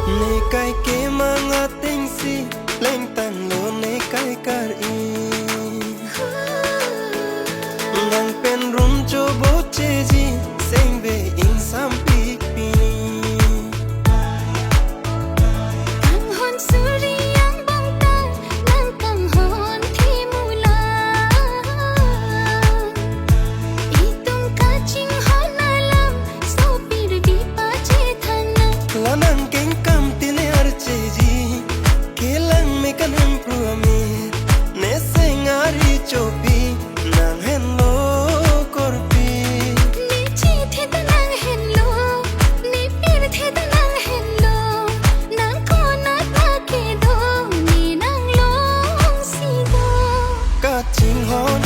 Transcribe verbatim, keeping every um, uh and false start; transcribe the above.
Nekai kemang atengsi plengtanglo nekai kar-i. Nang pen rum chobo cheji sengve ingsampik pi. Kanghon suri angbong ta nang kanghon themula. Itum kachinghon alam sopir di pachethana. La nang kengkam tine archeji, kelang me kanhempru amir, ne seng ari chopi, nang henlo korpi. Ne chethe ta nang henlo, ne pirthe ta nang henlo, nang konat akedo, ne nang longsi do. Kachinghon